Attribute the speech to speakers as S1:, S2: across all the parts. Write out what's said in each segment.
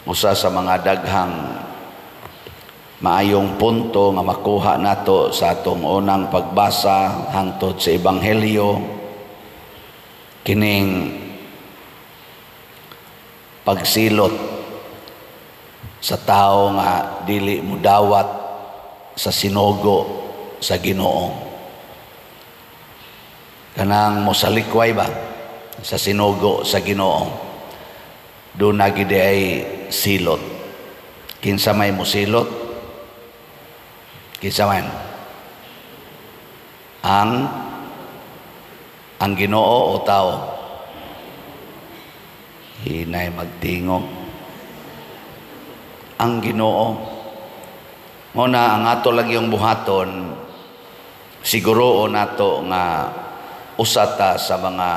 S1: Usa sa mga daghang maayong punto nga makuha nato sa atong unang pagbasa hangtod sa Ebanghelyo, kining pagsilot sa tao nga dili mudawat sa sinugo sa Ginoo, kanang mosalikway ba sa sinugo sa Ginoo. Duna gid ay silot. Kinsa may mosilot? Kinsa man? Ang Ginoo o tao? Hinay magtingog. Ang Ginoo. Mao na ang ato lagi yung buhaton, siguro nato nga usa ta sa mga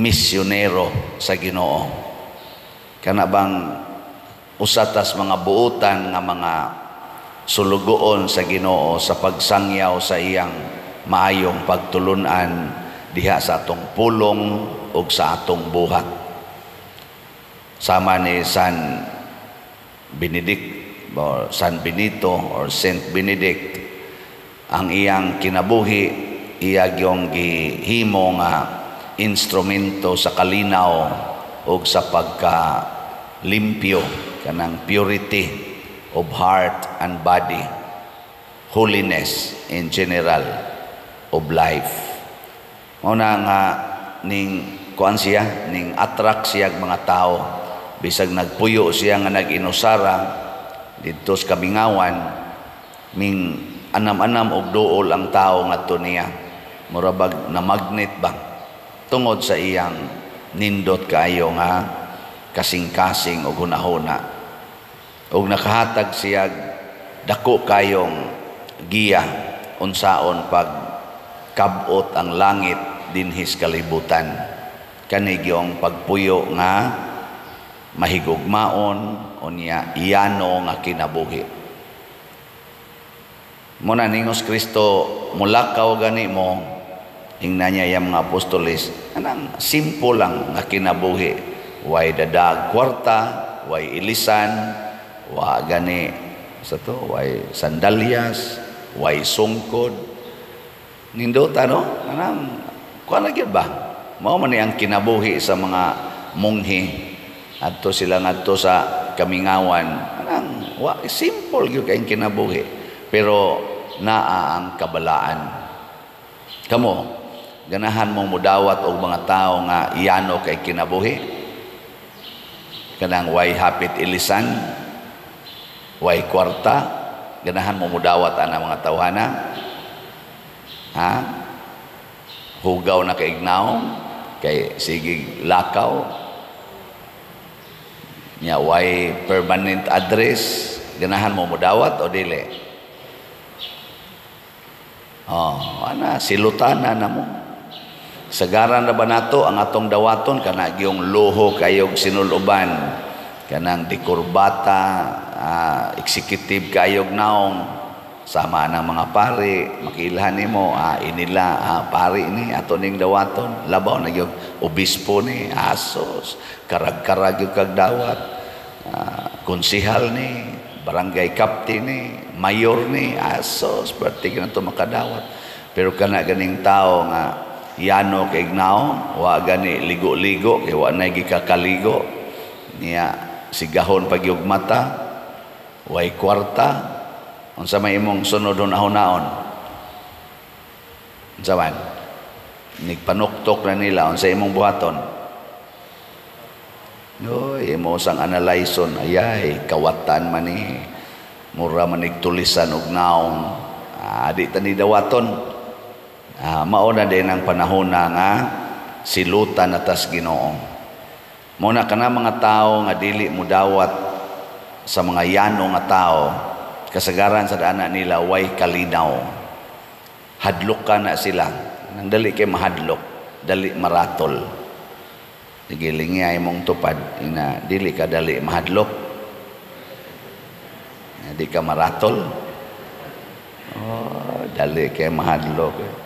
S1: misyonero sa Ginoo. Kana bang usa ta sa mga buutan nga mga sulugoon sa Ginoo sa pagsangyaw sa iyang maayong pagtulunan diha sa atong pulong ug sa atong buhat. Sama ni San Benedict or San Benito or Saint Benedict, ang iyang kinabuhi iya gyong gihimo nga instrumento sa kalinaw ug sa pagka limpyo, kanang purity of heart and body, holiness in general of life. Mao na nga ning kuan siya, ning attract siya mga tao. Bisag nagpuyo siya nga nag-inusara didto sa kamingawan, ming anam-anam og duol ang tao ngadto niya. Mura bag na magnet ba, tungod sa iyang nindot kaayo nga kasing-kasing og hunahuna. Og nakahatag siya dako kayong giya unsaon pag kabot ang langit dinhis kalibutan. Kani gyong pagpuyo nga mahigugmaon unya iyano nga kinabuhi. Muna ningos Kristo, "Mulakaw gani mo." Ingna niya iyang mga apostoles, anang simple lang nga kinabuhi. Way dadag kwarta, way ilisan, wa gani sa to, way sandalyas, way sungkod. Nindota, no? Anang kuan na gyud ba? Mao man ni ang kinabuhi sa mga monghe. Adto sila ngadto sa kamingawan. Anang wa, simple gyud kay kinabuhi. Pero naa ang kabalaan. Kamo, ganahan mong mudawat og mga tao nga iyano kay kinabuhi? Kanang way hapit ilisan, way kwarta, ganahan mo mudawat ana mga tawhana? Ha? Hugaw na kay naong, kay sige lakaw, nya way permanent address, ganahan mo mudawat o dili? Oh, ana silutana na mo. Sagaran na ba nato ang atong dawaton kana gyung luho kayog sinuluban, kanang dikurbata, executive kayog naong, sama ng mga pari, makilhan nimo, inila, pari ni ato ning dawaton, labaw na gyud obispo ni, asos, karag-karag gyud kag dawat, konsihal ni, barangay captain ni, mayor ni, asos, perti na to makadawat. Pero kana ganing tao nga yano kay naong, wa gani ligo-ligo kay wa nay gikakaligo niya, sigahon pagyug mata, way kwarta, unsa may imong sunod hunaon? Unsa man? Nigpanuktok na nila, unsa imong buhaton? Oy, imo sang analyson, ayay, kawatan man ni. Mura man tulisan og naong. Di ta ni dawaton. Mao na din ang panahon na nga silutan na tas Ginoo. Mao na kana mga tao nga dili mudawat sa mga yano nga tao, kasagaran sa dana nila way kalinaw. Hadlok ka na sila. Nang dali kay mahadlok, dali maratol. Sige, lingi mong tupad, ina dili ka dali mahadlok. Di ka maratol. Oh, dali kay mahadlok.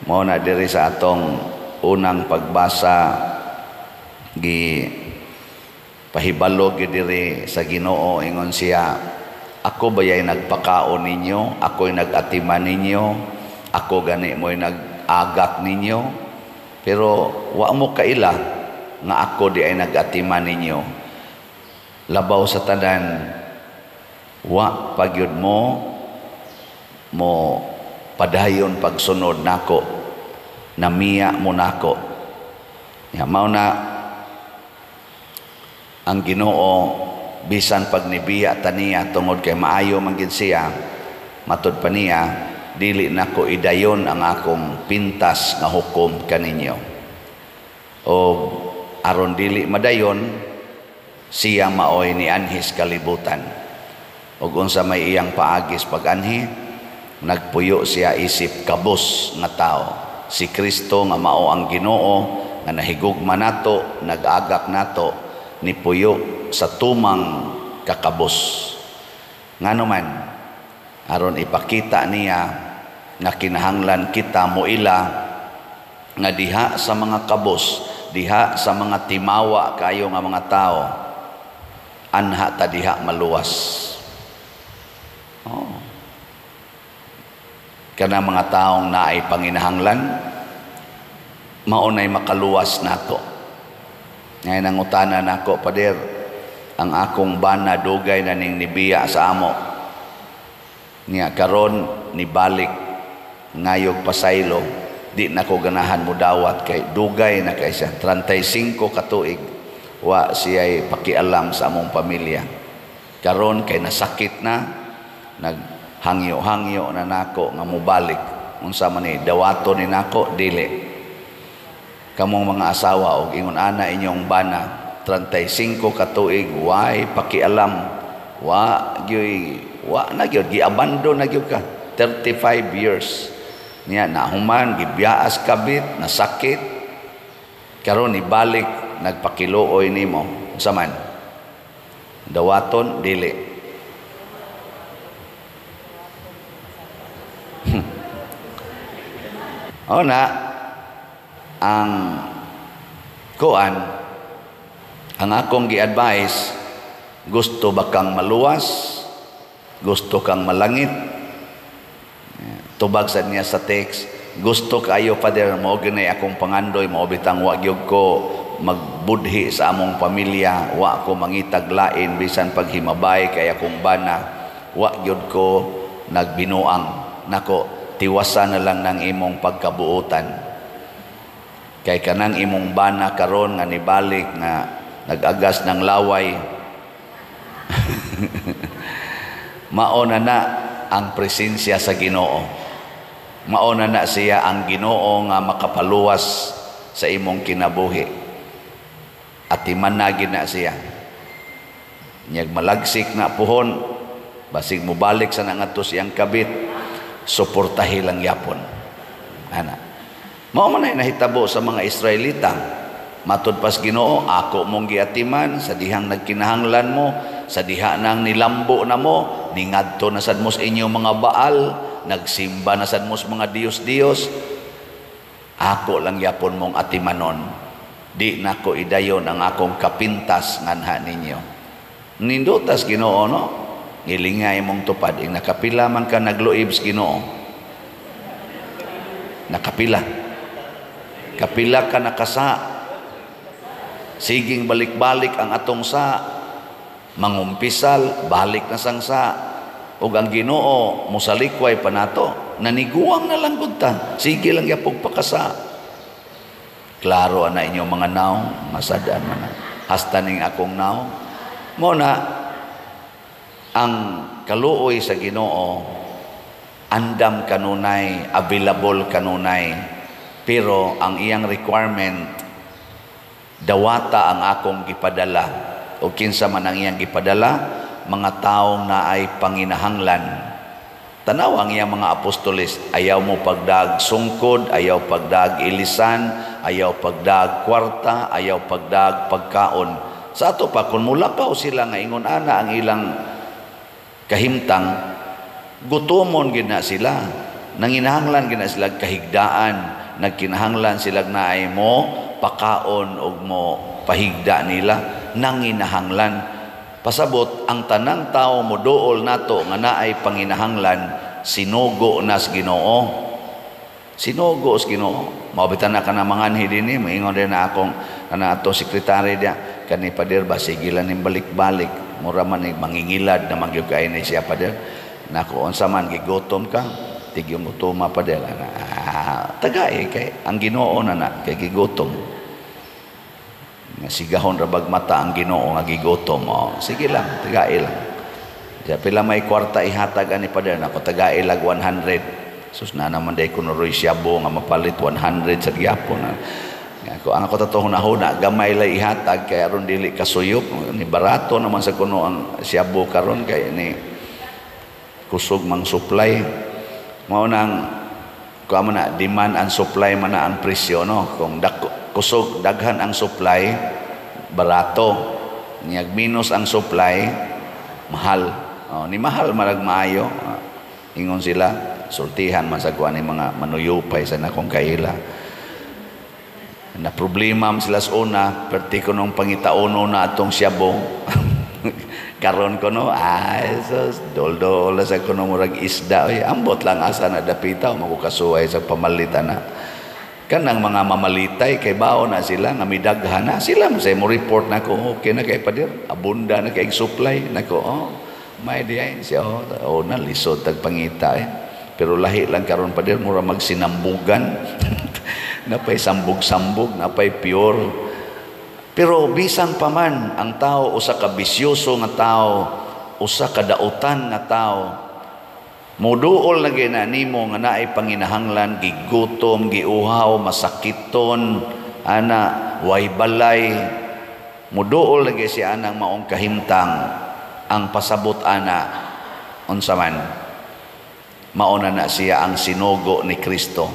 S1: Mao na diri sa atong unang pagbasa gi Pahibalo gyud diri sa Ginoo, ingon siya, "Ako bayay nagpakaon ninyo, ako'y nag-atiman ninyo, ako gani mo'y nag-agak ninyo, pero wa mo kaila nga ako di ay nag-atiman ninyo. Labaw sa tanan, wa pagyud mo mo padayon pagsunod nako, namiya mo nako." Ya, mao na ang Ginoo, bisan pag nibiya ta niya tungod kay maayo man gid siya, matud pa niya, "Dili nako idayon ang akong pintas nga hukom kaninyo." O aron dili madayon siya, maoy nianhis kalibutan. Ug unsa may iyang paagis pag-anhi? Nagpuyo siya isip kabus nga tao. Si Kristo nga mao ang Ginoo nga nahigugma nato, nag-agak nato, nipuyo sa tumang kakabos. Ngano man? Aron ipakita niya nga kinahanglan kita moila nga diha sa mga kabos, diha sa mga timawa kayo nga mga tao, anha ta diha maluwas. Oh. Kana mga taong naay panginahanglan, mao nay makaluwas nato. Ngayon ang utana nako, "Pader, ang akong bana dugay na ning nibiya sa amo. Niya karon nibalik ngayog pasaylo, di na ko ganahan mo dawat kay dugay na kay siya, 35 katuig wa siya'y pakialam sa among pamilya. Karon kay nasakit na, naghangyo-hangyo na nako nga mobalik. Unsa man ni, dawaton ni nako, dili?" Kamong mga asawa og ingon ana inyong bana, 35 katuig way pakialam, wa gyud, wa na gyud, giabandon na gyud ka 35 years niya, nahuman gibiyaas kabit, nasakit, karon ibalik, nagpakiluoy nimo, unsa man, dawaton, dili? O na ang kuan, ang akong gi-advise, gusto ba kang maluwas? Gusto kang malangit? Tubag sa niya sa text, "Gusto kayo, Father, mao gani akong pangandoy, mao bitang wa gyud ko magbudhi sa among pamilya, wa ko mangitag lain bisan paghimabay kay akong bana, wa gyud ko nagbinuang." Nako, tiwasan na lang ng imong pagkabuotan. Kay kanang imong bana karon nga nibalik nga nag-agas ng laway, mao na na ang presensya sa Ginoo. Mao na na siya ang Ginoo nga makapaluwas sa imong kinabuhi. Atiman na gid na siya. Nyag malagsik na puhon, basig mobalik sa nangadto siyang kabit, suportahi lang yapon. Ana. Mao man ay nahitabo sa mga Israelita. Matud pas Ginoo, "Ako mong giatiman sa dihang nagkinahanglan mo, sa diha nang nilambo na mo, ningadto na sad mo sa inyong mga Baal, nagsimba na sad mo sa mga diyos-diyos. Ako lang yapon mong atimanon. Di nako idayon ang akong kapintas nganha ninyo." Nindutas Ginoo, no? Ngilingay mong tupad. Ing nakapila man ka nagluib sa Ginoo. Nakapila. Kapila ka nakasa. Siging balik-balik ang atong sa. Mangumpisal, balik na sang sa. Ug ang Ginoo mosalikway pa nato. Naniguang na lang gud ta. Sige lang yapog pakasa. Klaro ana inyong mga naong, masadaan man na. Hasta ning akong naong. Mo na ang kaluoy sa Ginoo, andam kanunay, available kanunay. Pero ang iyang requirement, dawata ang akong gipadala. O kinsa man ang iyang gipadala, mga taong naay panginahanglan. Tanaw ang iyang mga apostoles, ayaw mo pagdag sungkod, ayaw pagdag ilisan, ayaw pagdag kwarta, ayaw pagdag pagkaon. Sa ato pa, kung mulakaw sila nga ingon ana ang ilang kahimtang, gutomon gid na sila. Nanginahanglan gid na sila kahigdaan, nagkinahanglan sila naay mo pakaon og mo pahigda nila. nanginahanglan. Pasabot ang tanang tao moduol nato nga naay panginahanglan, sinugo nas Ginoo. Sinugo sa Ginoo. Mao bitan na kana manganhi dinhi, moingon din na akong kana ato sekretary diya kani pader ba, sige lang ning balik-balik, mura man ni mangingilad na magyud kay ni siya, pader. Nako, unsa man, gigutom ka, tigyong gutoma, pader. Ah, tagay kay ang Ginoo na na kay gigutom nga sigahon ra bag mata ang Ginoo nga gigutom. Oh, sige lang, tagay lang. Diya, pila may kwarta ihatag ani, pader? Nako, tagay lag 100. Sus, na naman day kuno roy siyabo nga mapalit 100 sa gyapon na. Ako ang ako tato hunahuna, gamay lay ihatag kay aron dili kasuyop ni barato naman sa kuno ang siyabo karon kay ni kusog mang supply. Mao nang kuha mo na, demand and supply man na ang presyo, no? Kung kusog daghan ang supply, barato. Niyag minus ang supply, mahal. Oh, ni mahal marag maayo. Ingon sila, sultihan man sa kuan ni mga manuyupay sa nakong kaila na problema man sila sa una, perti ko nung pangitaono na atong siyabo. Karon ko no, ay sus, dol-dol sa kuno murag isda, oy, ambot lang asa na dapita o makukasuway sa pamalitan na kanang mga mamalitay kay bao na sila nga midaghan na sila mo say mo report na ko, okay na kay pader, abunda na kay supply nako. Oh, may diay siya. Oh, oh na lisod tag pangita eh. Pero lahi lang karon, pader, mura magsinambugan, napay sambog-sambog, napay pure. Pero bisan pa man ang tao usa ka bisyoso nga tao, usa ka dautan nga tao, muduol na gina nimo nga naay panginahanglan, gigutom, giuhaw, masakiton ana, way balay, muduol lagi siya anang maong kahimtang. Ang pasabot ana, unsa man, mauna na siya ang sinugo ni Kristo.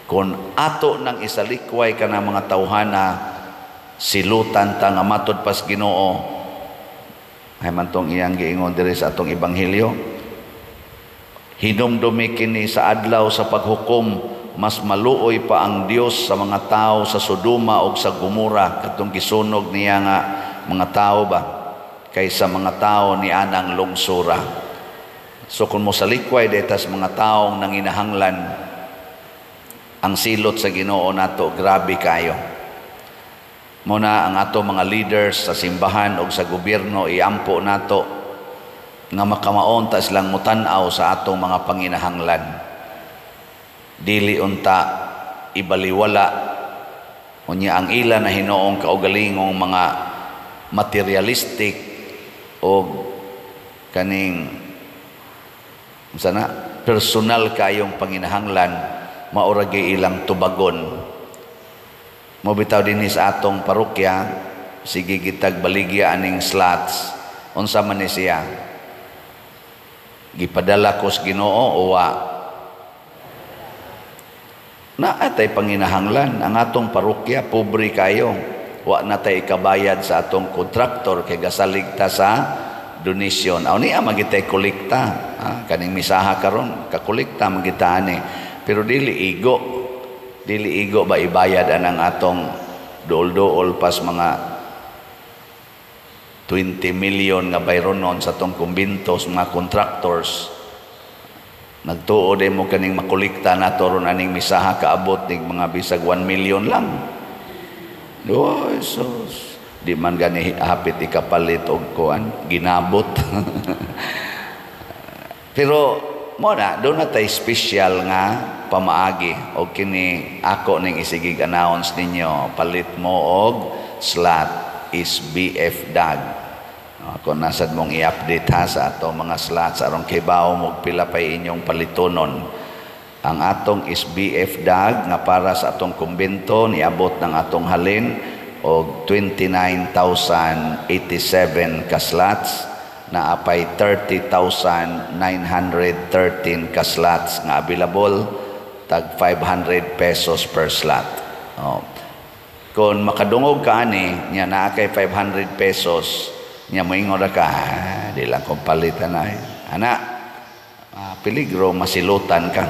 S1: Kung ato nang isalikway ka ng mga tawhana, silutan ta nga matud pas Ginoo ay man tong iyang giingon diri sa atong ebanghelyo, hinumdumi kini sa adlaw sa paghukom, mas maluoy pa ang Dios sa mga tao sa Sodoma o sa Gomora, katong gisunog niya nga mga tao ba, kaysa mga tao ni anang lungsura. So kung mosalikway detas mga taong nanginahanglan, ang silot sa Ginoo nato grabe kayo. Muna ang ato mga leaders sa simbahan o sa gobyerno, iampo nato nga makamaon ta silang mutan-aw sa atong mga panginahanglan. Dili unta ibaliwala unya ang ila na hinoong kaugalingong mga materialistic o kaning sana personal kayong panginahanglan, mauragi ilang tubagon. Mo bitaw dinhi sa atong parokya, sige gitag baligya aning slots. Unsa man ni siya, gipadala ko sa Ginoo o wa? Naa tay panginahanglan. Ang atong parokya pobre kayo, wa na tay ikabayad sa atong kontraktor kay gasalig ta sa donation. Aw niya magitay kolekta, ha? Kaning misaha karon kakolekta magita ani, pero dili igo, dili igo ba ibayad anang atong dool-dool pas mga 20 million nga bayronon sa atong kumbinto sa mga contractors. Nagtuo din mo kaning makolekta nato ron aning misaha kaabot ning mga bisag 1 million lang. Oh, Jesus. Di man gani hapit ikapalit og kuan, ginabot. Pero mo na doon na tay special nga pamaagi og kini ako ning isigig announce ninyo, palit mo og slot is BF Dag. Ako nasad mong i-update ha sa ato mga slots aron kay bawo mo pila pay inyong palitonon. Ang atong is BF Dag nga para sa atong kumbento niabot ng atong halin og 29,087 ka slots, na apay 30,913 ka slots nga available, tag 500 pesos per slot. Oh. Kung makadungog ka ani nya naa kay 500 pesos nya moingon ra ka, ah, di lang kong palitan na eh. Ana, peligro masilutan ka.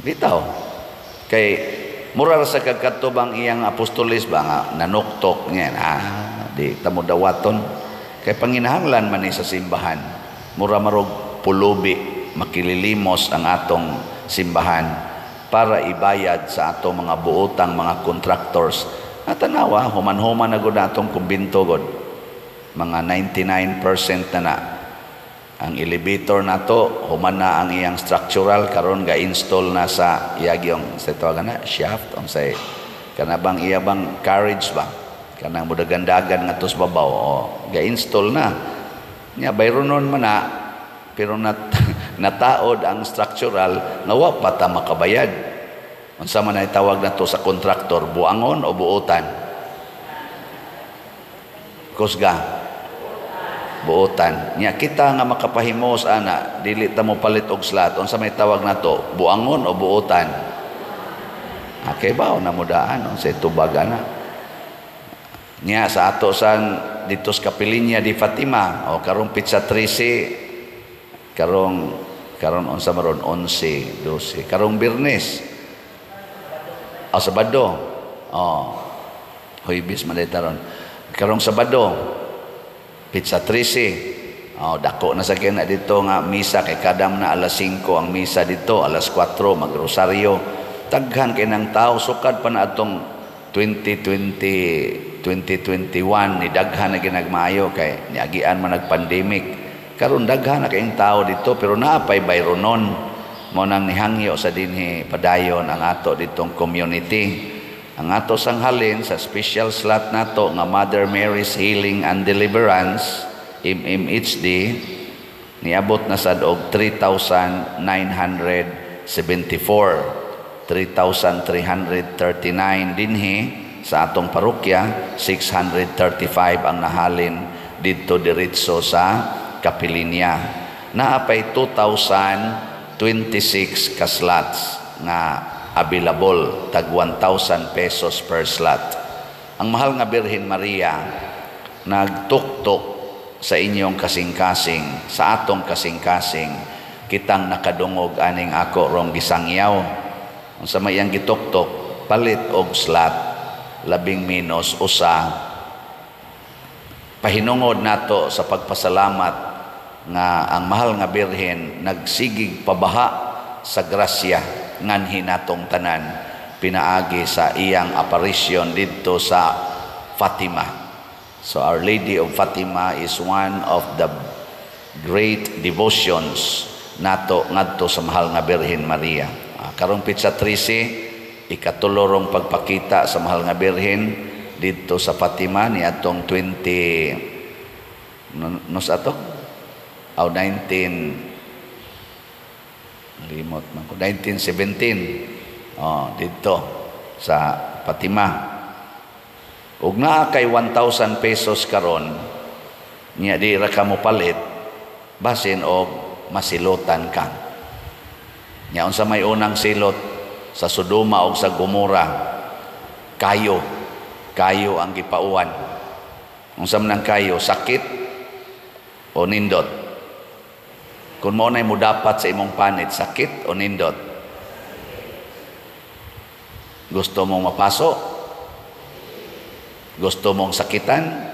S1: Bitaw. Kay Mura ra sa kag kadto bang iyang apostoles ba nga nanuktok niya, di ta mo dawaton kay panginahanglan man ni sa simbahan. Mura marog pulubi, makililimos ang atong simbahan para ibayad sa atong mga buotang mga contractors. Natanawa, human-human na gud atong kumbinto god. Mga 99% na na. Ang elevator nato, human na ang iyang structural, karon ga-install na sa iyagyong sa tawagan na shaft, unsay kana bang iya bang carriage ba, kanang mudagandagan nga sa babaw, o ga-install na nya, bayronon man na, pero nataod ang structural nga wa pa ta makabayad. Unsa man ay tawag nato sa kontraktor, buangon o buotan? Kusga buotan. Nya kita nga makapahimos ana, dili ta mo palit og slot, unsa may tawag nato, buangon o buotan? Okay ba na mo daan unsa tubag ana? Nya sa ato san dito sa Kapilinya di Fatima, o karong petsa 13, karong karon unsa maron, 11, 12, karong Biyernes o Sabado, oh, Huwebes man taron, karong Sabado petsa 13, oh, dako na sa kina dito nga misa kay kadam na alas 5 ang misa dito, alas 4 magrosaryo. Daghan kay nang tao sukad pa na atong 2020, 2021 ni daghan na ginagmayo kay niagian man nag-pandemic. Karon daghan na kayong tao dito, pero naa pay bayronon. Mo nang nihangyo sa dinhi padayon ang ato ditong community. Ang ato sang halin sa special slot nato nga Mother Mary's Healing and Deliverance, MMHD, niabot na sad og 3,974, 3,339 dinhi sa atong parokya, 635 ang nahalin didto diretso sa Kapilinya. Naa pay 2,026 ka slots nga available, tag 1,000 pesos per slot. Ang mahal nga Birhen Maria nagtuktok sa inyong kasing-kasing, sa atong kasing-kasing, kitang nakadungog aning ako rong gisangyaw. Unsa may iyang gituktok? Palit og slot, labing menos usa. Pahinungod nato sa pagpasalamat nga ang mahal nga Birhen nagsigig pabaha sa grasya nganhi natong tanan pinaagi sa iyang aparisyon didto sa Fatima. So Our Lady of Fatima is one of the great devotions nato ngadto sa mahal nga Birhen Maria. Karong petsa 13, ikatulorong pagpakita sa mahal nga Birhen didto sa Fatima ni atong 20 no, nos ato aw 19, limot man ko, 1917, oh, didto sa Fatima. Ug naa kay 1,000 pesos karon nya di ra ka mo palit, basin og masilotan ka. Nya unsa may unang silot sa Sodoma og sa Gomora? Kayo, kayo ang gipauan. Unsa man ang kayo, sakit o nindot? Kung mo na'y mudapat sa imong panit, sakit o nindot? Gusto mong mapaso? Gusto mong sakitan?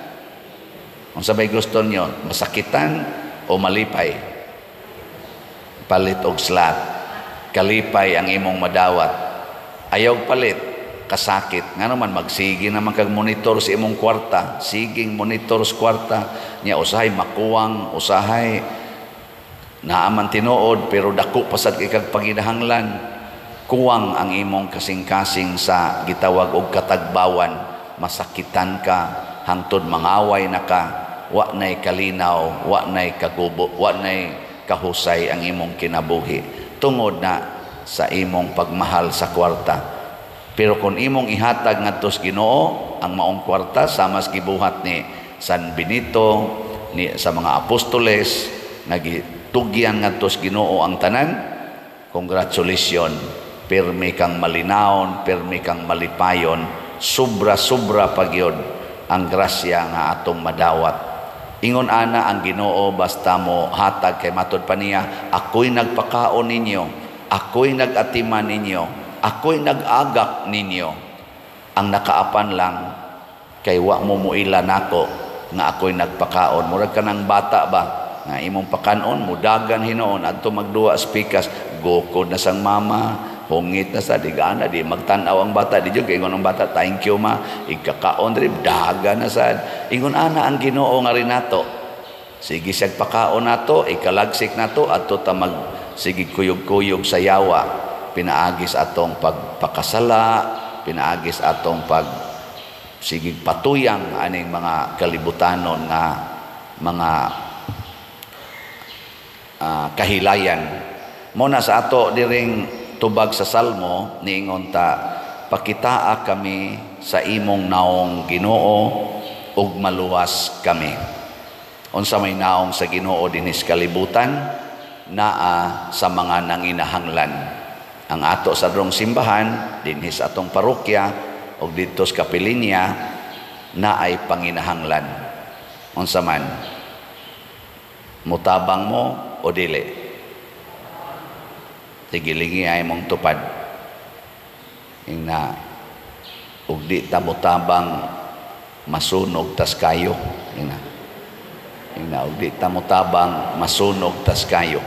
S1: Unsa may gusto niyo? Masakitan o malipay? Palit og slot. Kalipay ang imong madawat. Ayaw palit, kasakit. Nga naman, magsige naman kag monitor sa imong kwarta. Siging monitor sa kwarta. Nya usahay makuwang, usahay naaman tinuod, pero dako pasad ikag paginahanglan. Kuwang ang imong kasing-kasing sa gitawag og katagbawan. Masakitan ka, hangtod mangaway na ka, wa nay kalinaw, wa nay kagubo, wa nay kahusay ang imong kinabuhi tungod na sa imong pagmahal sa kwarta. Pero kung imong ihatag ngadto sa Ginoo ang maong kwarta, sama sa gibuhat ni San Benito, ni sa mga apostoles nga gitugyan ngadto sa Ginoo ang tanan, congratulations, pirmi kang malinawon, pirmi kang malipayon, sobra-sobra pagyod ang grasya nga atong madawat. Ingon ana ang Ginoo basta mo hatag, kay matod pa niya, ako'y nagpakaon ninyo, ako'y nagatiman ninyo. Ako'y nag-agak ninyo. Ang nakaapan lang kay wa mo muila nako nga ako'y nagpakaon. Murag ka ng bata ba nga imong pakanon, mudagan hinuon adto magduwa sa pikas, gukod na sang mama, hungit na sa digana, di magtan-aw ang bata, di jud kay ingon ang bata, "Thank you, ma." Igkakaon diri, dagan na sad. Ingon ana ang Ginoo nga rinato. Sige siyag pakaon nato, ikalagsik nato adto ta mag sige kuyog-kuyog sa yawa, pinaagis atong pagpakasala, pinaagis atong pag sige patuyang aning mga kalibutanon nga mga kahilayan. Mo na sa ato diring tubag sa Salmo, niingon ta, "Pakitaa kami sa imong naong, Ginoo, ug maluwas kami." Unsa may naong sa Ginoo dinhi sa kalibutan? Naa sa mga nanginahanglan. Ang ato sa drong simbahan dinhi sa atong parokya ug didto sa kapilinya, naay panginahanglan. Unsa man, mutabang mo o dili? Tigilingi ay mong tupad ingna, ug di ta motabang, masunog tas kayo. Ingna, ingna, ug di ta motabang, masunog tas kayo.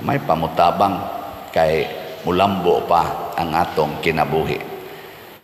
S1: May pamutabang kay mulambo pa ang atong kinabuhi.